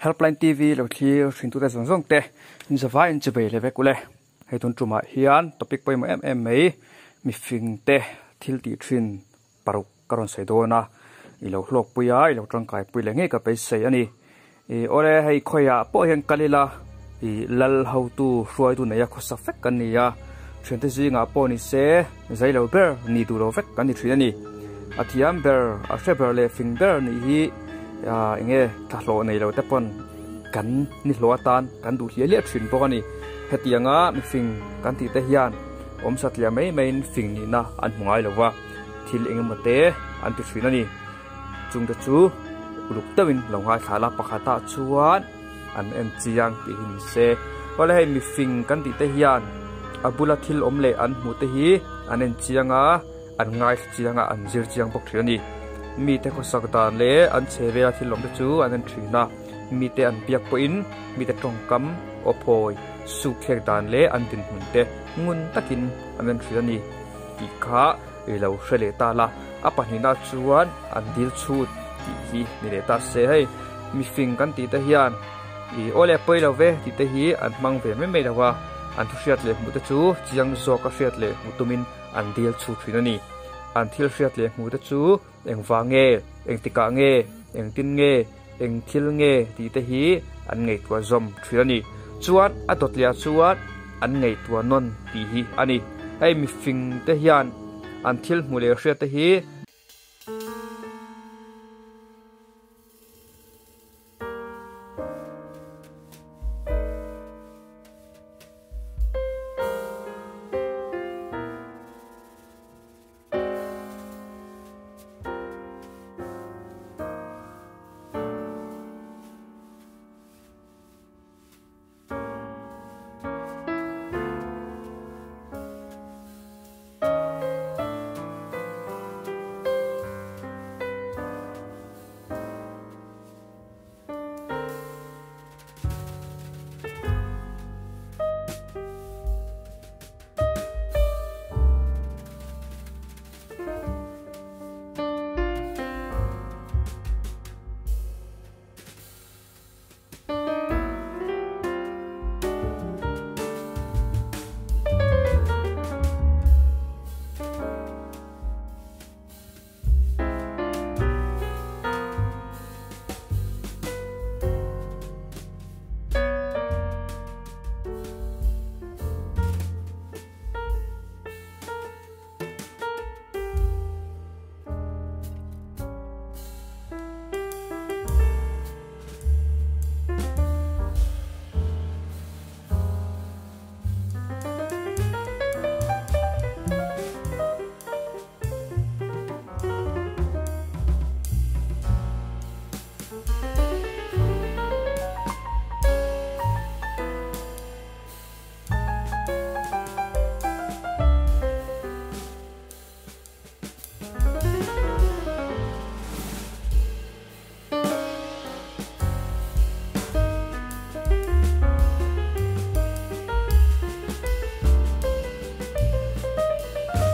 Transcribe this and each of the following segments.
Helpline TV lo thlir hrintute zawng zawng te in zavai in chibei le vek ule. Hei tun tumah hian topic pawimawh em em mai mifing te thil tih thin paruk ka rawn sawi dawn a, i lo hlawkpui a, i lo tangkai pui leh ngei ka beisei a ni. I awle hei khawiah pawh hian kal ila i lal hotu hruaitu neia khawsa vek kan ni a, thiante zingah pawh ni se zai lo ber ni duh lo vek kan ni thin a ni. A thiam ber, a hre ber leh fing ber nih hi eng nge thlahlawh nei lo te pawn kan ni hlawh atan kan duh hliah hliah thin bawk a ni. Hetianga mifing kan tih te hian awm satliah mai maiin fing nihna an hmu ngai lo va, thil eng emaw te an ti thin a ni. Chungte chu uluk deuhin lo ngaithla la, pakhatah chuan an en chiang tih hi ni se. Awle hei mifing kan tih te hian a bula thil awm leh an hmuh te hi an en chiang a, an ngaithla chiang a, an zir chiang bawk thin a ni. Mite khawsak dan leh an chhe vela thil awm te chu an en thin a, mite an biak pawhin mite tawngkam, aw phawi, suk thlek dan leh an dinhmun te ngun takin an en thin a ni tih kha i lo hre leh ta la. A pahnihna chuan an dil chhut tih hi ni leh ta se. Hei mifing kan tih te hian i aw leh pawi lo ve tih te hi an hmang ve mai mai lo a, an thu hriat leh hmuh te chu chiang zawk a hriat leh hmuh tumin an dil chhut thin a ni. An thil hriat leh hmuh te chu engvang nge, engtikah nge, engtin nge, eng thil nge tih te hi an ngaihtuah zawm thin a ni. Chuan a dawtliah chuan an ngaihtuah nawn tih hi a ni. Hei mifing te hian an thil hmuh leh hriat te hi.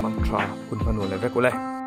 Mantra hun hmanun leh vek ule.